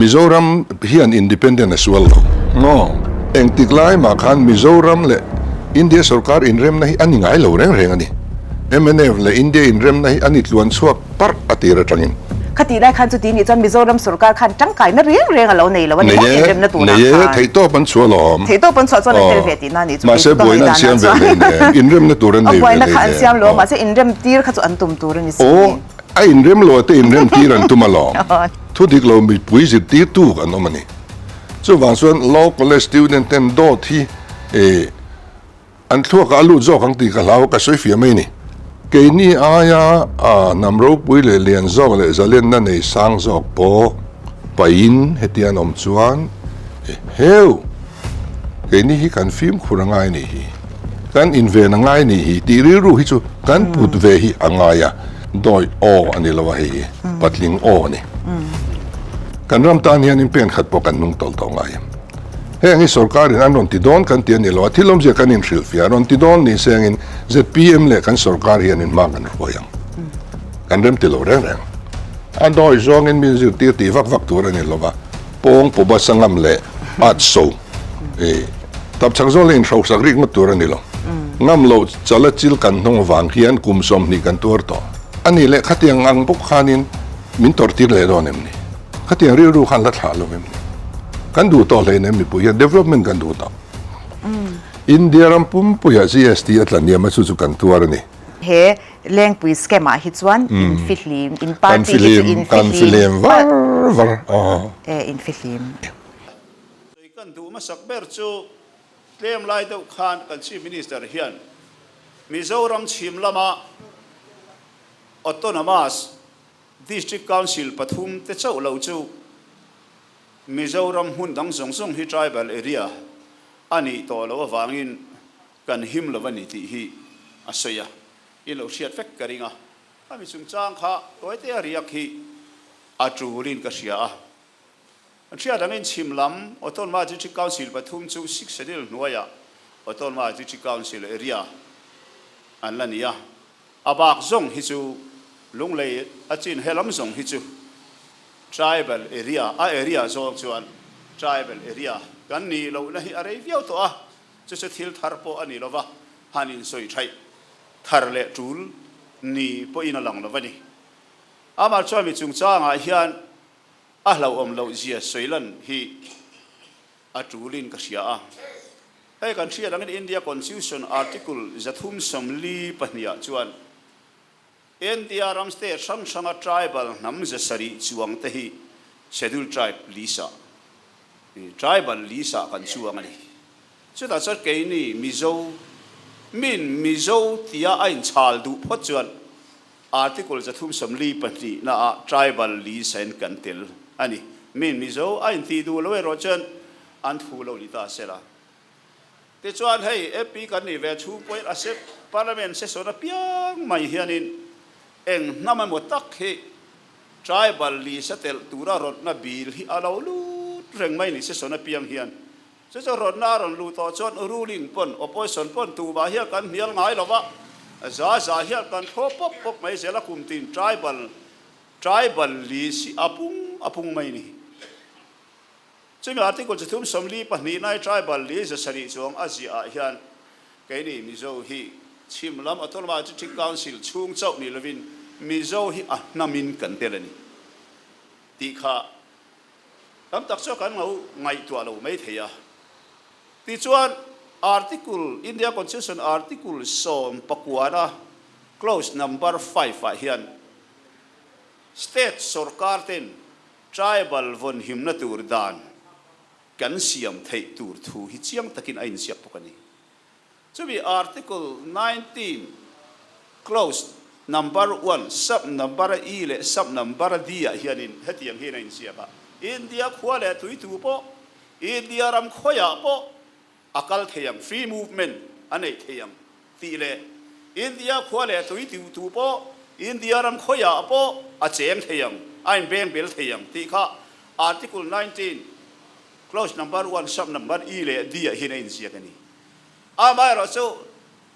Mizoram hian independent a sual lo. Maw? Engtik lai mah khan Mizoram leh India sorkar inremna hi a ni ngai lo reng reng a ni. Mnf leh India inremna hi a ni tluan chhuak parh a tir atangin. Khatih lai khan chuti nih chuan Mizoram sorkar khan tangkaina reng reng a lo nei lo a ni maw inremna turah khan. Nei e, theihtawp an chhuah alawm. Theihtawp an chhuah chuan an tel ve tihna a nih chu. Mahse buaina an siam ve hleinem, inremna tur an nei ve hleinem. Buaina kha an siam lo a, mahse inrem tir kha chu an tum tur a ni si. Aw, a inrem lo a te inrem tir an tum alawm. Thu dik lo mipui zirtirtu an awm a ni. Chuvang chuan Law College student ten dawt hi an thluakah a lut zawk ang tih ka hlau a, ka sawi fiah mai a ni. Keini aia hnam ropui leh lian zawk leh zalenna nei sang zawk pawh pahin heti an awm chuan eheu! Keini hi kan fimkhur a ngai nih hi, kan inven a ngai nih hi tih rilru hi chu kan put ve hi a ngai a, dawi aw a ni lo a hei hi patling aw a ni. Kan ram tan hianin pen khat pawh kan hnung tawlh tawh ngai em. Heng hi sorkarin an rawn ti dawn kan ti a ni lo a, thil awmzia kan inhrilhfiah a rawn ti dawn ni sengin zpm leh kan sorkar hianin hma kan hruai ang. Kan rem ti lo reng reng. A dawi zawngin min zirtir tih vak vak tur a ni lo va. Pawng pawba sangam leh at so i tapchhak zawl a inhrosak rik ngawt tur a ni lo. Ngam loh chala chil kan hnung vang hian kum 20 kan tuar tawh. A nih leh khatiang ang bawk khanin min tawrhtir leh dawn em ni? Khatiang rilru khan la thlah lo em ni? Kan duh tawh hleinem mipui hian development kan duh tawh. India ram pumpuiah GST a tla niam a chu chu kan tuar a ni. He Lengpui scam ah hi chuan in fihlim, in party hi chu in fihlim. Kan fihlim var var. E in fihlim. Sawi kan duh hmasak ber chu tlem lai deuh khan kan Chief Minister hian Mizoram chhim lama Autonomous District Council pathum te chauh lo chu Mizoram hmun dang zawng zawng hi tribal area a nih tawh loh avangin Kan him lo a ni tih hi a sawi a, i lo hriat vek ka ring a. A mi chungchang kha tawite riak hi a tulin ka hria a. An hriat angin chhim lam Autonomous District Council pathum chu Sixth Schedule hnuaiah Autonomous District Council area an la ni a. A bak zawng hi chu Lunglei a chin he lam zawng hi chu Tribal area, a area zawng chuan Tribal area kan nih lohna hi a rei viau tawh a. Chu chu thil thar pawh a ni lo va, han insawi thaih thar leh tul ni pawhin a lang lo a ni. Amah chuan mi chungchangah hian a hlauhawm loh zia sawi lan hi a tulin ka hria a. Hei kan hriat angin India Constitution Article 342 ah chuan India ram state hrang hranga tribal hnam 700 chuang te hi Scheduled Tribe list-ah, tribal list-ah kan chuang a ni. Chutah chuan keini Mizo, min Mizo tia a inchhal duh phawt chuan Article 342 naah tribal list-ah kan tel a ni. Min Mizo a intih duh lo erawh chuan an thu lo ni ta sela. Tichuan hei MP kan nih ve chhung pawhin a sep Parliament session apiang mai hianin eng hnam emaw tak hi tribal list a telh tura rawtna bill hi a lo lut reng mai ni session apiang hian. Chu chu rawtna a rawn luh tawh chuan ruling pawn opposition pawn tumah hian kan hnial ngai lo va, za za hian kan thaw pawp pawp mai zel a kum tin tribal tribal list hi a pung a pung mai ni. Chumi article 342 nai tribal li 700 chuang a ziah ah hian keini Mizo hi chhim lam Autonomous District Council chhung chauh ni lovin Mizo hi a hnamin kan tel a ni tih kha tam tak chu kan lo ngaihtuah lo mai thei a. Tichuan article India Constitution article 19 a clause number 5 ah hian state sorkar ten Tribal vawnhimna tur dan kan siam theih tur thu hi chiang takin a inziak bawk a ni. Chumi Article 19 clause number one sub number E leh sub number D ah hianin hetiang hian a inziak a, India khua leh tui tu pawh India ram khawiah pawh a kal thei ang, free movement a neih thei ang tih leh India khua leh tui tu pawh India ram khawiah pawh a cheng thei ang, a inbeng bel thei ang tih kha Article 19 clause number one sub number E leh D ah hian a inziak a ni. Amaherawhchu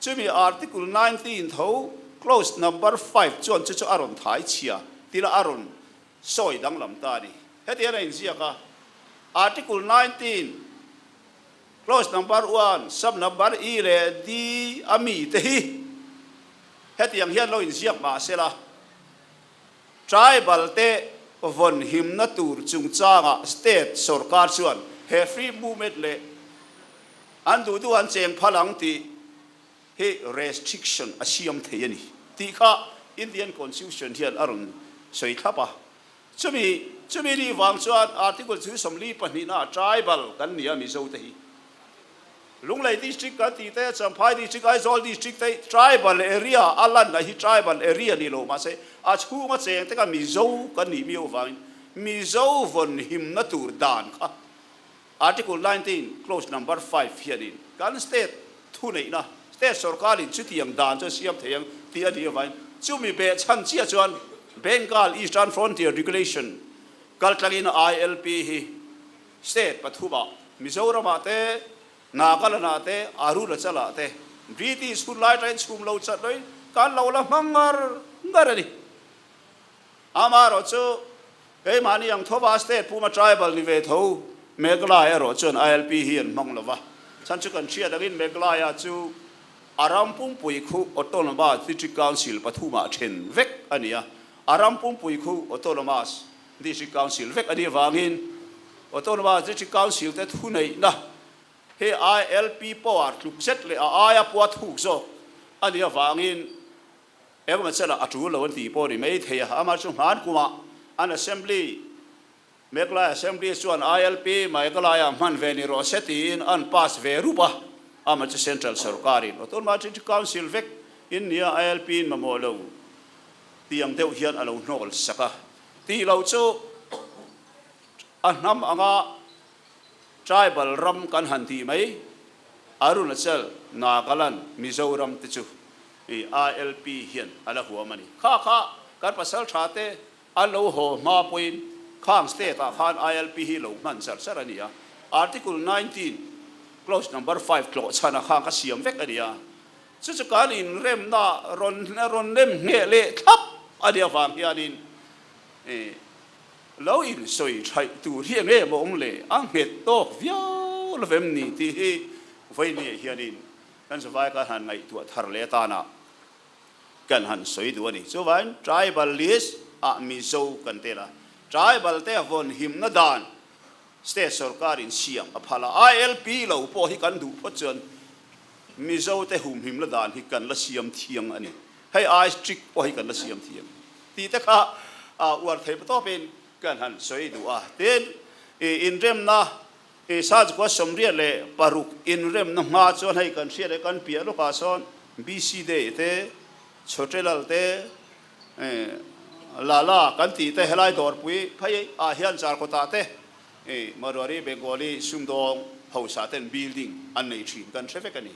chumi Article 19 tho clause number 5 chuan chu chu a rawn thai chhia tila a rawn sawi danglam ta a ni. Hetiang a inziak a, Article 19, Clause number one, sub number E leh D a mi te hi hetiang hian lo inziak mah sela, Tribal te vawn himna tur chungchangah state sorkar chuan he free movement leh an duh duh an cheng phal ang tih hi restriction a siam thei a ni tih kha Indian Constitution hian a rawn sawi thlap a. Chumi chumi nih vang chuan Article chu 42 naah tribal kan ni a Mizo te hi. Lunglei District kan tih te, Champhai District, Aizawl District te tribal area a lanna hi tribal area ni lo mahse a chhunga cheng te kha Mizo kan nih miau vangin Mizo vawn himna tur dan kha Article 19 clause number 5 hianin kan state thuneihna state sorkarin chutiang dan chu a siam thei ang tih a nih avangin chumi beh chhan chiah chuan Bengal Eastern Frontier Regulation kaltlangin ILP hi State pathumah Mizoramah te, Nagaland-ah te, Arunachal-ah te British hun lai tain chhum lo chat loin kan lo la hmang ngar ngar a ni. Amaherawh chu keimahni ang thova state puma tribal ni ve tho Meghalaya erawh chuan ILP hi an hmang lo va. Chhan chu kan hriat angin Meghalaya chu a ram pumpui khu Autonomous District Council pathumah then vek a ni a, a ram pumpui khu Autonomous District Council vek a nih avangin Autonomous District Council te thuneihna hi ILP power tluk zet leh a aia pua thuk zawk a nih avangin engemaw a tul lo an tih pawh a ni mai thei a. Amah chu hman kumah an Assembly, Meghalaya Assembly chuan ILP Meghalaya hman ve ni rawh se tiin an pass ve rup a, amah chu Central sorkarin Autonomous District Council vek in nia ILP in mamawh lo tih ang deuh hian a lo hnawl sak a. Tih loh chu a hnam anga tribal ram kan han tih mai, Arunachal, Nagaland, Mizoram te chu i ILP hian a la huam a ni. Kha kha kan pasal tha te an lo haw hma pawhin khang state ah khan ILP hi lo hman char char a ni a. Article 19 clause number 5 tlawh chhan a khang kha siam vek a ni a. Chu chu kan inremna rawn rawn nem ngheh leh thlap a nih avang hianin lo insawi thaih tur hi eng em a awm le, a nghet tawk viau lo vem ni tih hi vawinia hianin kan zavai kan han ngaihtuah thar leh atana kan han sawi duh a ni. Chuvangin tribal list ah Mizo kan tel a, tribal te vawn himna dan State sorkar in siam a phal a, ILP lo pawh hi kan duh phawt chuan Mizo te humhimna dan hi kan la siam thiang a ni. Hei ai strict pawh hi kan la siam thiang tih te kha uar thei tawpin kan han sawi duh a. Tin, inremna Sazukua 86 inremna hma chuan hei kan hriat leh kan piah lawkah sawn BC Day te, Chhotelal te, Lala kan tih te helai dawrpui phei ah hian Charkawtah te Marwari Bengali sumdawng hausa ten building an nei thin kan hre vek a ni.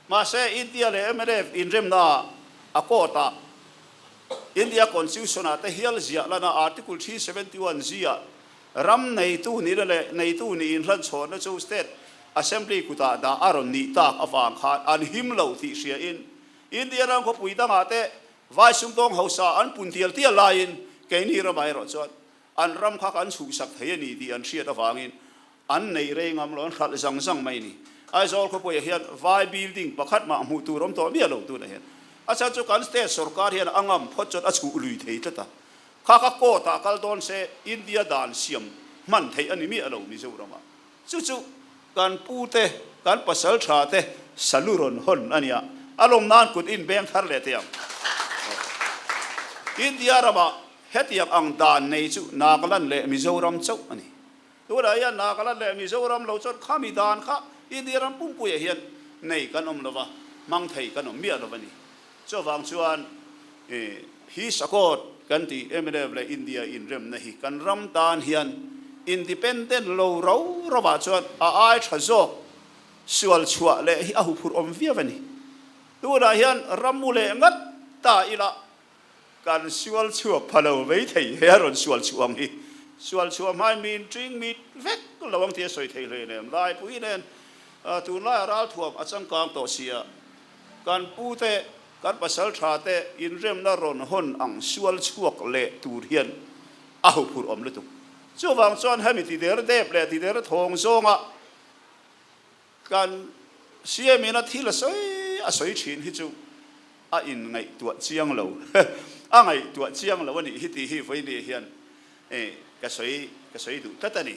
Mahse India leh mnf inremna a court ah India Constitution ah te hial ziah lana Article 371 ziah ram neitu nihna leh neitu nih inhlanchhawnna chu State Assembly kutah dah a rawn nih tak avang khan an him lo tih hria in India ram khawpui dangah te Vai sumdawng hausa an pun tial tial laiin keini ramah erawh chuan an ram kha kan chhuhsak thei a ni tih an hriat avangin an nei rei ngam lo, an hralh zang zang mai a ni. Aizawl khawpuiah hian vai building pakhat mah hmuh tur awm tawh miah lo tunah hian a chhan chu kan state sorkar hian a ngam phawt chuan a chhuh lui thei tlat a, kha kha court ah kal dawn se India dan siam hman theih a ni miah lo Mizoramah. Chu chu kan pu te, kan pasal tha te salu rawn hawn a nia, a lawm nan kut in beng thar leh teh ang. India ramah hetiang ang dan nei chu Nagaland leh Mizoram chauh a ni. Tunah hian Nagaland leh Mizoram lo chuan khami dan kha India ram pumpuiah hian nei kan awm lova, hmang thei kan awm miah lo a ni. Chuvang chuan Peace Accord kan tih mnf leh India inremna hi kan ram tan hian independent lo rau rauah chuan a ai tha zawk sual chhuah leh hi a huphurh awm viau a ni. Tunah hian ram mu leh ngat ta ila kan sual chhuak pha lo mai thei he a rawn sual chhuah ang hi. Sual chhuah hmain min ṭing mit vek lo ang tih a sawi thei hleinem. Laipui nen tunlaiah ralthuam a changkang tawh sia. Kan pute, kan pasal thate inremna rawn hawn ang sual chhuak leh tur hian a huphurh awm lutuk. Chuvang chuan hemi tider dep leh tider thawng zawnga kan CM in a thil a sawi a sawi thin hi chu a inngaihtuah chiang lo, a ngaihtuah chiang lo a nih hi tih hi vawiin hian ka sawi ka sawi duh tlat a ni.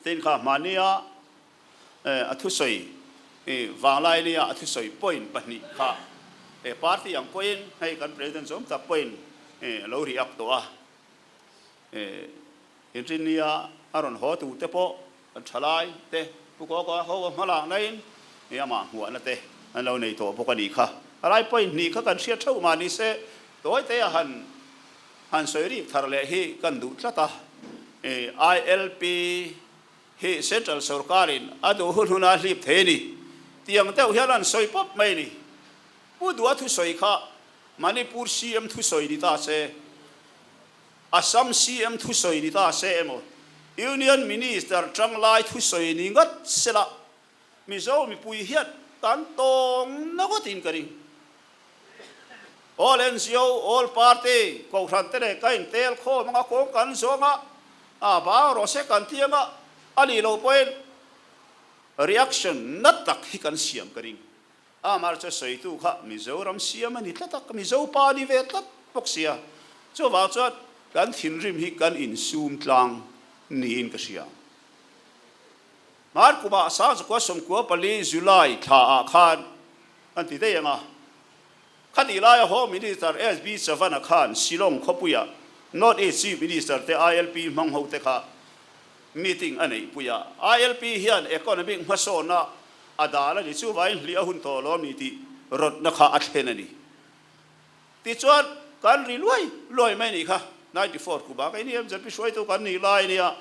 Tin kha hmahnia a thusawi vanglainia a thusawi point pahnih kha party ang pawhin hei kan President zawm tak pawhin a lo react tawh a. Inrinnia a rawn haw tu te pawh kan thalai te Pu Kawka ho a hma lakna in amah hmuahna te an lo nei tawh bawk a nih kha. A lai point hnih kha kan hriat theuh mah ni se tawite a han han sawi rik thar leh hi kan duh tlat a. ILP hi Central sorkarin a duh hun huna hlip thei a ni tiang deuh hian an sawi pawp mai a ni. Pu Dua thusawi kha Manipur CM thusawi ni ta se, Assam CM thusawi ni ta se emaw, Union Minister tanglai thusawi ni ngat sela, Mizo mipui hian kan tawng na ngawtin ka ring. All NGO, All Party, Kohhran te leh ka intel khawm anga kawng kan zawng a, a bang rawh se kan ti anga, a nih loh pawhin reaction na tak hi kan siam ka ring. Amah chu sawitu kha Mizoram siam a ni tlat a, Mizo pa a ni ve tlat bawk sia. Chuvang chuan kan thinrim hi kan insum tlang niin ka hria. Hmar kumah Sangchukua 14 July thla ah khan kan ti daih ang a, khatih laia Home Minister SB Chavan-a khan Shillong khawpuiah North East Chief Minister te ILP hmang ho te kha meeting a neihpui a, ILP hian economic hmasawnna a dal a ni, chuvangin hlih a hun tawh lo a ni tih rawtna kha a thlen a ni. Tichuan, kan ri luai luai mai nih kha, 94 kumah kei ni MZP hruaitu kan nih lai ania,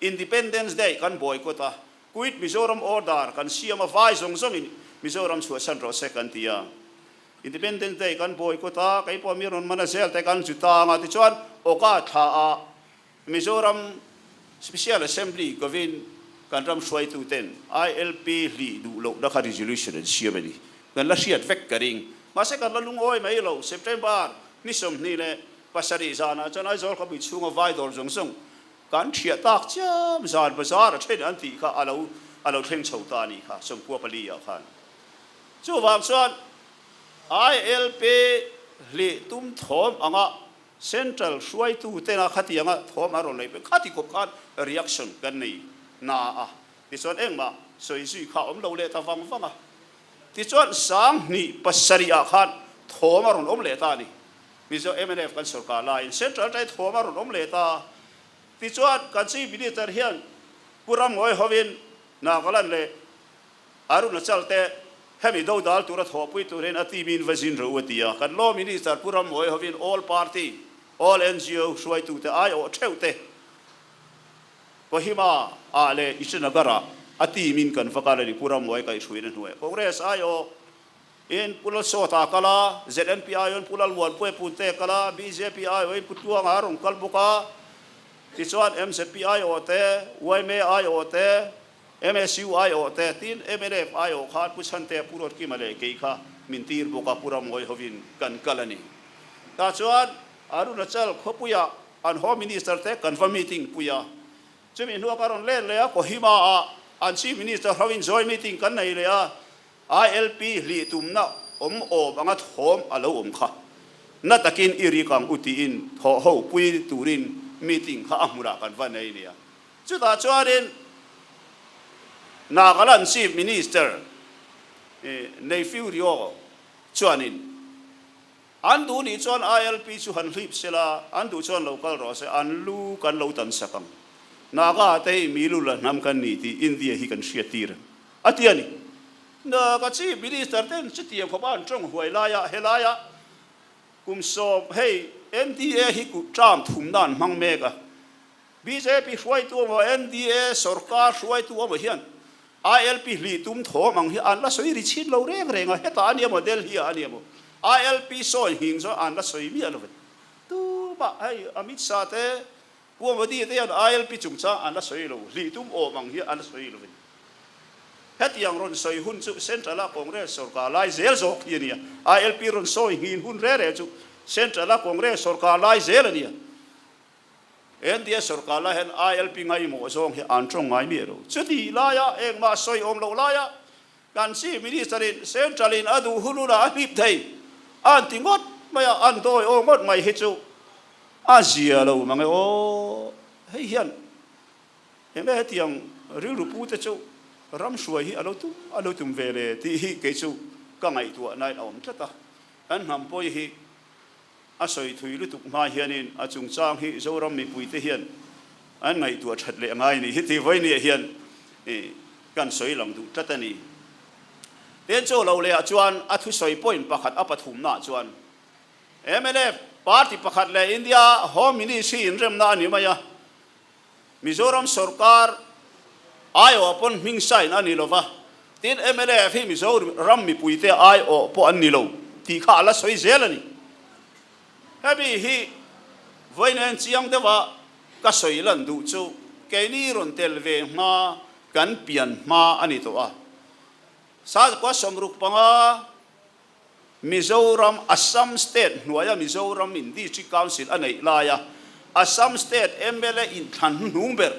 Independence Day kan boycott a, Quit Mizoram Order kan siam a, vai zawng zawngin Mizoram chhuahsan rawh se kan ti a. Independence Day kan boycott a, kei pawh mi rawn man a zel te kan zu tang a, tichuan Awka thla ah Mizoram Special Assembly kovin kan ram hruaitu ten ILP hlih duh lohna kha resolution an siam a ni. Kan la hriat vek ka ring. Mahse kan la lungawi mai lo. September ni 27 zanah chuan Aizawl khawpui chhunga vai dawr zawng zawng kan thiah tak chiam zan bazar a then an tih kha a lo a lo thleng chho ta a nih kha 94 ah khan. Chuvang chuan ILP hlih tum thawm anga Central hruaitu tena khatianga thawm a rawn lei pek khati khawp khan reaction kan nei na a, tichuan engmah sawi zui kha a awm lo leh ta vang vang a. Tichuan 2007 ah khan thawm a rawn awm leh ta a ni. Mizo mnf kan sorkar laiin Central atangin thawm a rawn awm leh ta a. Tichuan kan Chief Minister hian Pu Ramngawi hovin Nagaland leh Arunachal te hemi dodal tura thawhpui turin a team in va zin rawh u a ti a. Kan Law Minister Pu Rammawi hovin All Party, All NGO hruaitute aiawh theuh te Kohima ah leh Itanagar ah a team in kan va kal a ni. Pu Rammawi kaihhruaina hnuaiah Congress aiawh in Pu Lalsawta a kal a, ZNP aiawh in Pu Lalmuanpuia Punte a kal a, bjp aiawh in Pu Tluanga a rawn kal bawk a. Tichuan MZP aiawh te, yma aiawh te, MSU aiawh te, tin mnf aiawh khan Pu Chhantea, Pu Ruatkima leh kei kha min tir bawk a, Pu Ramngawi hovin kan kal a ni. Tah chuan Arunachal khawpuiah an Home Minister te kan va meeting pui a, chumi hnuah ka rawn let leh a, Kohima ah an Chief Minister hovin joint meeting kan nei leh a, ILP hlih tumna awm awm anga thawm a lo awm kha. Na takin i rik ang u tiin thawh ho pui turin meeting kha a hmunah kan va nei nia. Chutah chuanin Nagaland Chief Minister Neiphiu Rio chuanin an duh nih chuan ILP chu han hlip sela, an duh chuan lo kal rawh se, an lu kan lo tan sak ang. Naga te hi mi lu la hnam kan ni tih India hi kan hriat tir a ti a ni. Naga Chief Minister ten chutiang khawpa an tawng huai laia helaia kum sawm hei NDA hi term thumna an hmang mek a. Bjp hruaitu emaw NDA sorkar hruaitu emaw hian ILP hlih tum thawm ang hi an la sawi ri chhin lo reng reng a, hetah a nia maw Delhi ah a nia maw ILP sawi nghing chuan an la sawi miah lo ve. Tumah hei Amit Shah te Pu Modi te hian ILP chungchang an la sawi lo, hlih tum awm ang hi an la sawi lo ve. Hetiang rawn sawi hun chu Central a Congress sorkar lai zel zawk hi a nia. ILP rawn sawi nghin hun reng reng chu Central a Congress sorkar lai zel a nia. NDA sorkar lai hian ILP ngaimawh zawng hi an tawng ngai miah lo. Chutih laia engmah sawi awm loh laia kan Chief Minister in Central in a duh hun hunah a hlip thei an ti ngawt mai a, an dawi aw ngawt mai hi chu a zia lo mang e aw. Hei hian enge hetiang rilru pu te chu ram hruai hi a lo tum a lo tum ve le tih hi kei chu ka ngaihtuahnain a awm tlat a. Kan hnam pawi hi A sawi thui lutuk hma hianin a chungchang hi Zoram mipuite hian an ngaihtuah that leh ngai a ni hi tih vawinia hian kan sawi lang duh tlat a ni. Ten chaw lo lehah chuan a thusawi point pakhat a pathumnaah chuan mnf party pakhat leh India Home Ministry inremna a ni mai a, Mizoram sorkar aiawh pawn hming sign a ni lova, tin mnf hi Mizoram mipuite aiawh pawh an ni lo tih kha a la sawi zel a ni. Hemi hi vawiin chiang deuha ka sawi lan duh chu keini rawn tel ve hma kan pian hma a ni tawh a, Sazakua 65, Mizoram, Assam State hnuaia Mizoram in District Council a neih laia Assam State mla inthlan hnuhnung ber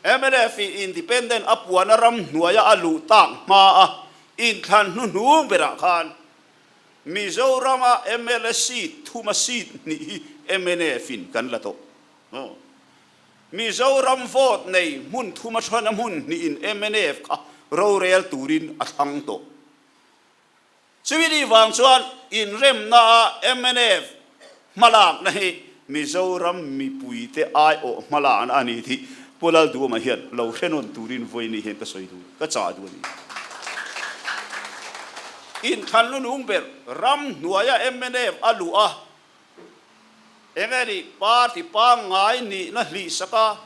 mnf in Independent a puana ram hnuaia a luh tak hmaa inthlan hnuhnung berah khan Mizorama mla seat thuma seat hnih hi mnf in kan la tawh. Mizoram vote nei hmun thuma thana hmun hnihin mnf kha rorel turin a thlang tawh. Chumi ni vang chuan inremna a mnf hmalakna hi Mizoram mipuite aiawh hmalakna a ni tih Pu Lalduhawma hian lo hre nawn turin vawiin hian ka sawi duh, ka chah duh a ni. Inthlan lunung ber ram hnuaia mnf a luh a, eng nge ni party pangngai nihna hlihsak a,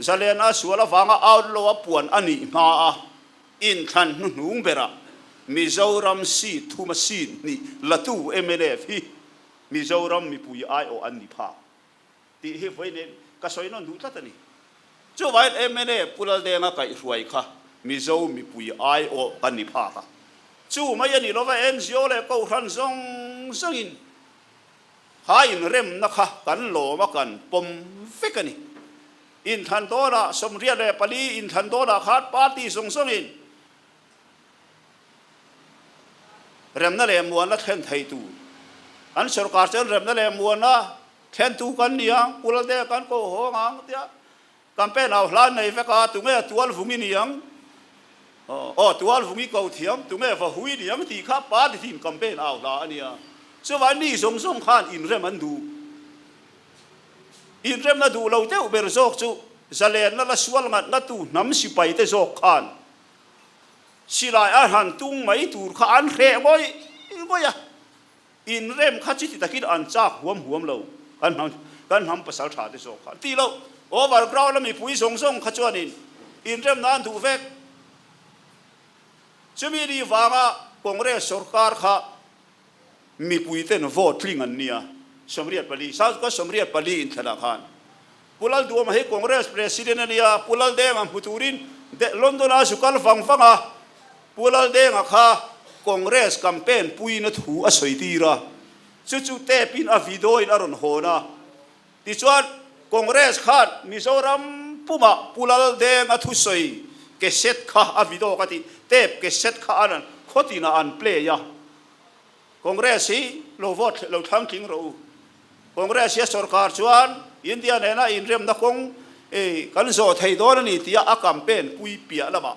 zalen a sual avanga outlaw a puan a nih hma a, Inthlan hnuhnung berah Mizoram seat thuma seat hnih latu mnf hi Mizoram mipui aiawh an ni phak tih hi vawiin ka sawi nawn duh tlat a ni. Chuvangin mnf Pu Laldenga kaihhruai kha Mizo mipui aiawh kan ni phak a. Chu mai a ni lova NGO leh Kohhran zawng zawngin kha inremna kha kan lawm a kan pawm vek a ni. Inthlan dawnah 84 inthlan dawnah khan party zawng zawngin remna leh muanna thlen thei tur an sorkar chuan remna leh muanna thlentu kan ni ang, Pu Laldenga kan ko hawng ang tia campaign au hlan nei vek a, tunge tual vungi ni ang, aw tual vungi ko thiam, tunge va hui ni ang tih kha party team campaign au hla a nia. Chuvangin mi zawng zawng khan inrem an duh. Inremna duh lo deuh ber zawk chu zalenna la sual ngat ngattu hnam sipaite zawk khan silai a han tung mai tur kha an hreh ngawih ngawih a, inrem kha chuti takin an chak huam huam lo kan hnam kan hnam pasal tha te zawk khan tih loh overground a mipui zawng zawng kha chuanin inremna an duh vek. Chumi ni vanga Congress sorkar kha Mipui ten vote tling an nia, 84, South Coast 84 inthlanah khan Pu Lalduhawma hi Congress President a nia, Pu Laldenga hmu turin London ah zu kal vang vang a, Pu Laldenga kha Congress campaign puiin a thu a sawi tir a, chu chu tape in a video in a rawn hawn a, tichuan Congress khan Mizoram pumah Pu Laldenga thusawi cassette kha a video ka tih tape cassette kha an khawtinah an play a. Congress hi lo vote lo thlang tling rawh u. Congress hi a sorkar chuan India nena inremna kawng kan zawh thei dawn a ni tia a campaign pui piah lamah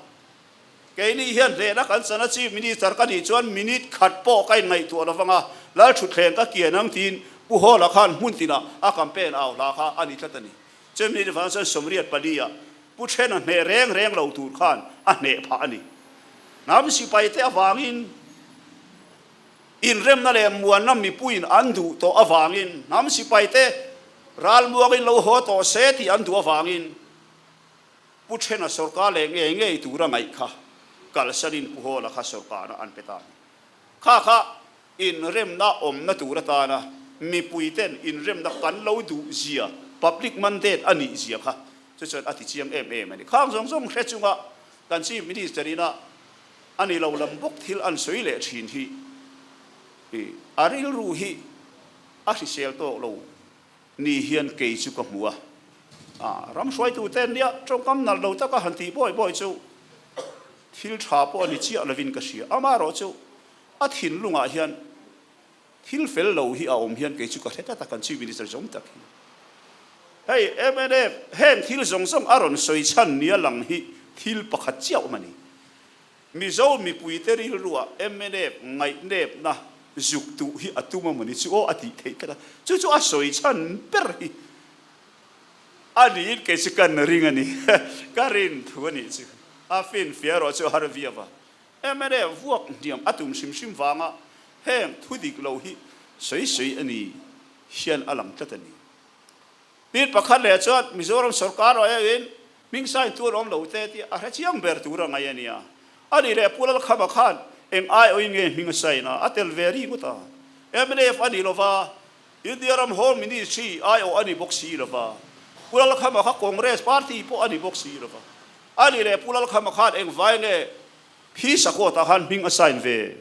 keini hian hlehna kan chana Chief Minister ka nih chuan minute khat pawh ka inngaihtuah lo vang a, Lalthutthleng ka kian ang tiin Pu Hawla khan hmun tinah a campaign au hla kha a ni tlat a ni. Chief Minister vang chuan 84 ah Pu Thena hneh reng reng lo tur khan a hneh phah a ni. Hnam sipaite avangin inremna leh muanna mipuiin an duh tawh avangin hnam sipaite ralmuangin lo haw tawh se tih an duh avangin Pu Thena sorkar leh ngei ngei tura ngaih kha kalsanin Pu Hawla kha sorkarna an pe ta a ni. Kha kha Inremna awmna tur atana mipuiten inremna kan lo duh zia, public mandate a nih zia kha chu chuan a ti chiang em em a ni. Khang zawng zawng hre chunga kan Chief Minister ina a ni lo lam bawk thil an sawi leh thin hi a rilru hi a hrisel tawk lo ni hian kei chu ka hmu a. Ram hruaitute nia tawngkam nalh lo taka han tih bawi bawi chu thil tha pawh a ni chiah lovin ka hria. Amaherawhchu a thinlungah hian Thil fel lo hi a awm hian kei chu ka hre tlat a, kan Chief Minister zawng tak hi. Hei mnf heng thil zawng zawng a rawn sawi chhan nia lang hi thil pakhat chiah awm a ni. Mizo mipuite rilruah mnf ngaihnepna zuk tuh hi a tum a mawni chu aw a tih theih tlat a, chu chu a sawi chhan ber hi a niin kei chu kan ring a ni. Ka rin thu a nih chu. A finfiah erawh chu a har viau a. Mnf vuak hniam a tum hrim hrim vanga heng thu dik lo hi sawi sawi a ni hian a lang tlat a ni. Tin pakhat leh chuan Mizoram sorkar ah erawhin hming sign tu an awm lo te tih a hre chiang ber tur a ngaih a nia. A nih leh Pu Lalkhama khan eng aiawhin nge hming a sign a, a tel ve ri ngawt a. Mnf a ni lova, India ram Home Ministry aiawh a ni bawk si lova, Pu Lalkhama kha Congress party pawh a ni bawk si lova. A nih leh Pu Lalkhama khan engvai nge Phi Sakawtah khan hming a sign ve?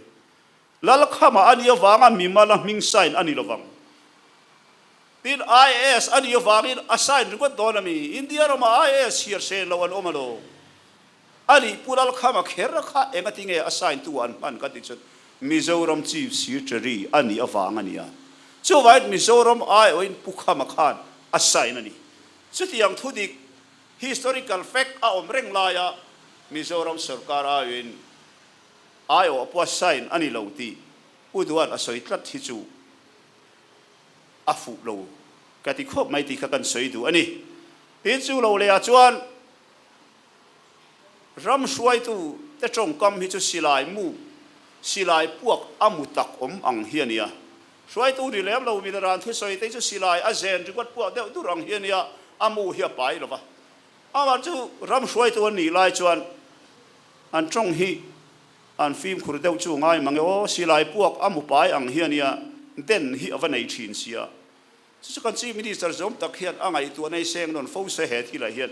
Lalkhama a nih avanga mimala hming sign a ni lovang. Tin, IAS a nih avangin a sign ringawt dawn a mi? India ramah IAS chhiar sen lo an awm alo. A nih Pu Lalkhama kher kha engati nge a sign tu an hman ka ti chuan Mizoram Chief Secretary a nih avang a nia. Chuvangin Mizoram aiawhin Pu Khama khan a sign a ni. Chutiang thudik Historical fact a awm reng laia Mizoram sorkar aiin aiawh pawh a sign a ni lo tih Pu Duan a sawi tlat hi chu a fuh lo ka ti khawp mai tih kha kan sawi duh a ni. Tin chu lo lehah chuan ram hruaitu te tawngkam hi chu silai mu, silai puak a mu tak awm ang hi a nia. Hruaitu ni lem lo Mineran thusawi te chu silai a zen ringawt puak deuh dur ang hi a nia, a mu hi a pai lo va. Amah chu ram hruaitu an nih lai chuan an tawng hi an fimkhur deuh chu ngai mang e aw, silai puak a mu pai ang hi a nia, den hi a va nei thin sia. Chu chu kan Chief Minister zawm tak hian a ngaihtuah nei seng nawn fo se he thilah hian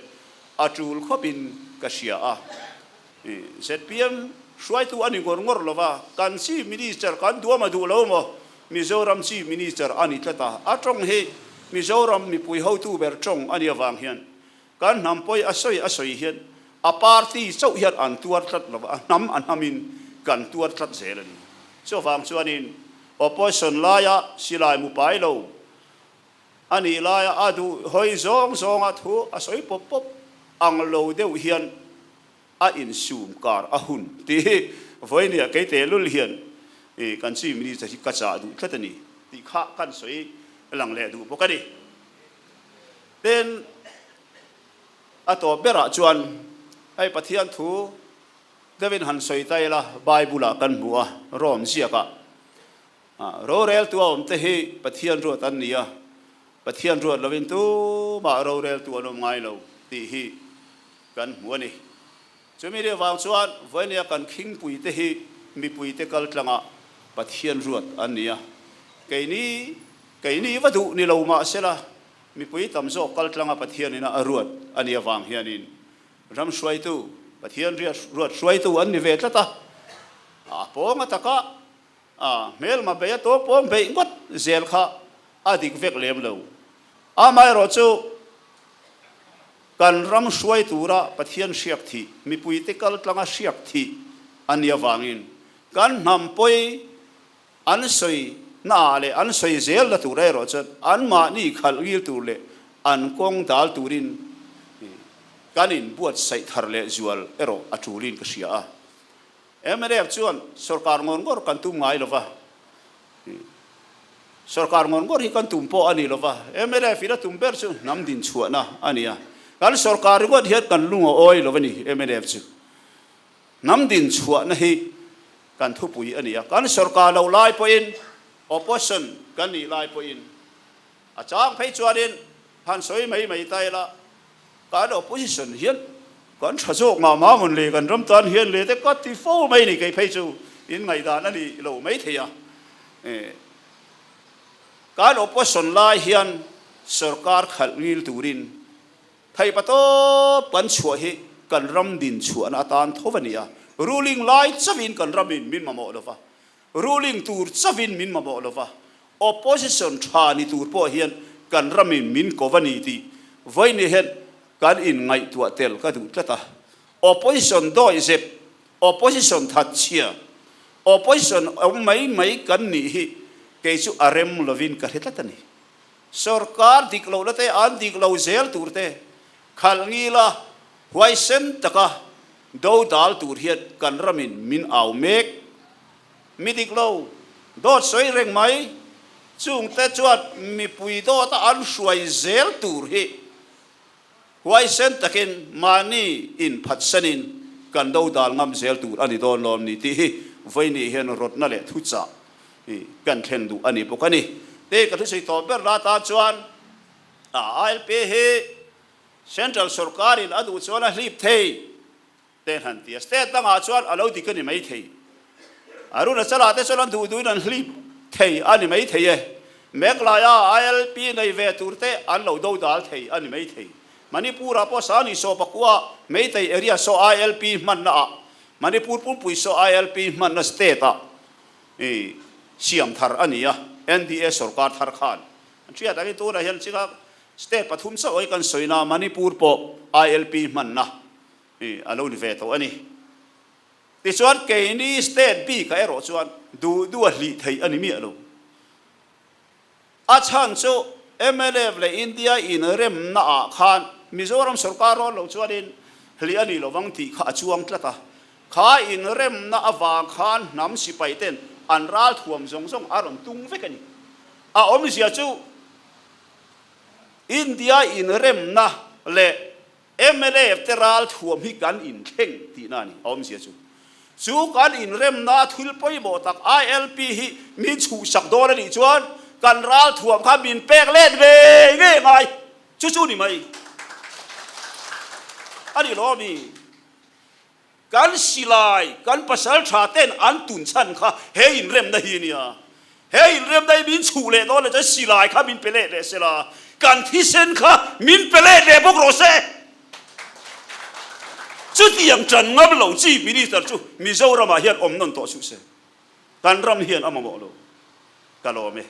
a tul khawpin ka hria a. Zpm hruaitu a ni ngawr ngawr lo va, kan Chief Minister kan duam a duh lo maw? Mizoram Chief Minister a ni tlat a, a tawng hi Mizoram mipui hotu ber tawng a nih avang hian kan hnam pawi a sawi a sawi hian a party chauh hian an tuar tlat lo va, a hnam a hnamin kan tuar tlat zel a ni. Chuvang chuanin Opposition laia silai mu pai lo a nih laia a duh hawi zawng zawnga thu a sawi pawp pawp ang lo deuh hian a insum kar a hun tih hi vawinia kei tehlul hian kan Chief Minister hi ka chah duh tlat a ni tih kha kan sawi lang leh duh bawk a ni. Tin, a tawp berah chuan hei Pathian thu Deuhin han sawi ta ila, Bible-ah kan hmu a, Rome ziakah roreltu a awmte hi Pathian ruat an ni a, Pathian ruat lovin tumah roreltu an awm ngai lo tih hi kan hmu a ni. Chumi ri avang chuan vawinia kan khingpuite hi mipuite kaltlangah Pathian ruat an ni a, keini keini va duh ni lo mahsela mipui tam zawk kaltlanga Pathianina a ruat a nih avang hianin Ram hruaitu, Pathian riat ruat hruaitu an ni ve tlat a, a pawng a taka a hmelma bei a tawng pawng beih ngawt zel kha a dik vek lem lo. Amaherawhchu kan ram hruai tura Pathian hriak thih, mipuite kal tlanga hriak thih a nih avangin kan hnam pawi An sawi naah leh an sawi zel na tur erawh chuan anmahni khalh ngil tur leh an kawng dal turin kan inbuatsaih thar leh zual erawh a tulin ka hria a. Mnf chuan sorkar ngawr ngawr kan tum ngai lova, sorkar ngawr ngawr hi kan tum pawh a ni lova, mnf in a tum ber chu hnam dinchhuahna a ni a, kan sorkar ringawt hian kan lung a awi lo a ni mnf chu. Hnam dinchhuahna hi kan thupui a ni a, kan sorkar loh lai pawhin, opposition kan nih lai pawhin, a chang phei chuanin han sawi mai mai ta ila, kan opposition hian kan tha zawk mah mah mawn le, kan ram tan hian le te ka ti fo mai ni, kei phei chu in ngaihdan a ni lo mai thei a. Kan opposition lai hian sorkar khalh ngil turin Theihpa tawp kan chhuah hi kan ram din chhuahna atan tho a ni a, ruling lai chauhin kan ramin min mamawh lo va, ruling tur chauhin min mamawh lo va, opposition tha ni tur pawh hian kan ramin min ko va ni tih. Vawiin hian kan inngaihtuah tel ka duh tlat a. Opposition dawihzep, opposition thatchhia, opposition awm mai mai kan nih hi kei chu a rem lovin ka hre tlat a ni. Sorkar dik lohna te, an dik lo zel tur te khalh ngila huaisen taka do dal tur hian kan ramin min au mek. Mi dik lo, dawt sawi reng mai, chungte chuan mipui dawta an hruai zel tur hi huaisen takin mahni inphatsanin kan do dal ngam zel tur a ni dawn lawm ni tih hi vawiini hian rawtna leh thuchah kan thlen duh a ni bawk a ni. Tei ka thusawi tawh ber la tan chuan ILP hi Central sawrkarin a duh chuan a hlip thei. Te han ti a, state dangah chuan a lo dik a ni mai thei. Arunachala te chuan an duh duhin an hlip thei a ni mai thei e. Meghalaya ILP nei ve tur te an lo do dal thei a ni mai thei. Manipur ah pawh Sani saw pakua Meitei area saw ILP hmanna ah Manipur pumpui saw ILP hmanna state ah siam thar a ni a, NDA sorkar thar khan an hriat angin tunah hian chika state pathum chauh hi kan sawi na Manipur pawh ILP hmanna Hi a lo ni ve tawh a ni. Tichuan keini state bikah erawh chuan duh duh a hlih theih a ni miah lo. A chhan chu mnf leh India inremna ah khan Mizoram sorkar rawn lo chuanin hlih a ni lovang tih kha a chuang tlat a. Kha inremna avang khan hnam sipai ten an ralthuam zawng zawng a rawn tung vek a ni. A awmzia chu India inremna leh Mnf te ral thuam hi kan inthleng tihna a ni, a awmzia chu. Chu kan inremna thil pawimawh tak ILP hi min chhuhsak dawn a nih chuan kan ral thuam kha min pek let ve ngei ngai, chu chu ni mai a ni lo ami? Kan silai, kan pasal tha ten an tun chhan kha he inremna hi a nia. He inremna hi min chhuh leh dawn leh chuan silai kha min pe leh leh se la, kan thisen kha min pe leh leh bawk rawh se. Chutiang tan ngam lo Chief Minister chu Mizoramah hian awm nawn tawh suh se. Kan ram hian a mamawh lo. Ka lawm e.